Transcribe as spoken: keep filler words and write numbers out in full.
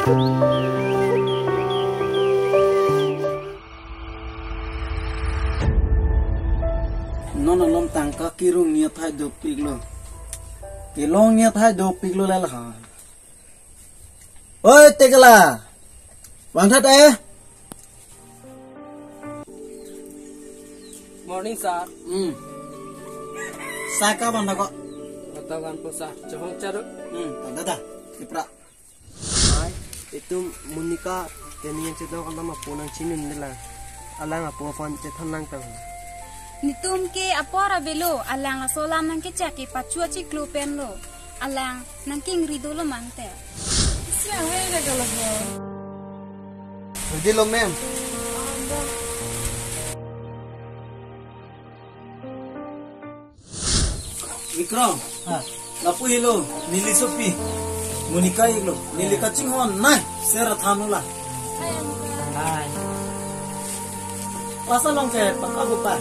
Non alom tangka kerung ni athai dopiklo. Kelong ni athai dopiklo lel ha. Oi, Tekela. Vangtha te. Morning, sir. Hmm. Saka banda ko. Kota Ganpo, sir. Chehong charu. Hmm, tanda da. Ipra. Hai, itum Monica, keni yang chedok alam apo nangchinidun lang. Alang apo aphan chethan nangtang. Netum ke apor avelo, alang laso alam nangkechak ke pachu achiklo penlo. Alang nangkingri dolo mante. Ready lo, ma'am. Vikram. Ha. Lapu helo, neli sopi. Monica helo, neli kachinghon, nai, sera thanula. Hai. Klasa long ke, paka bupa.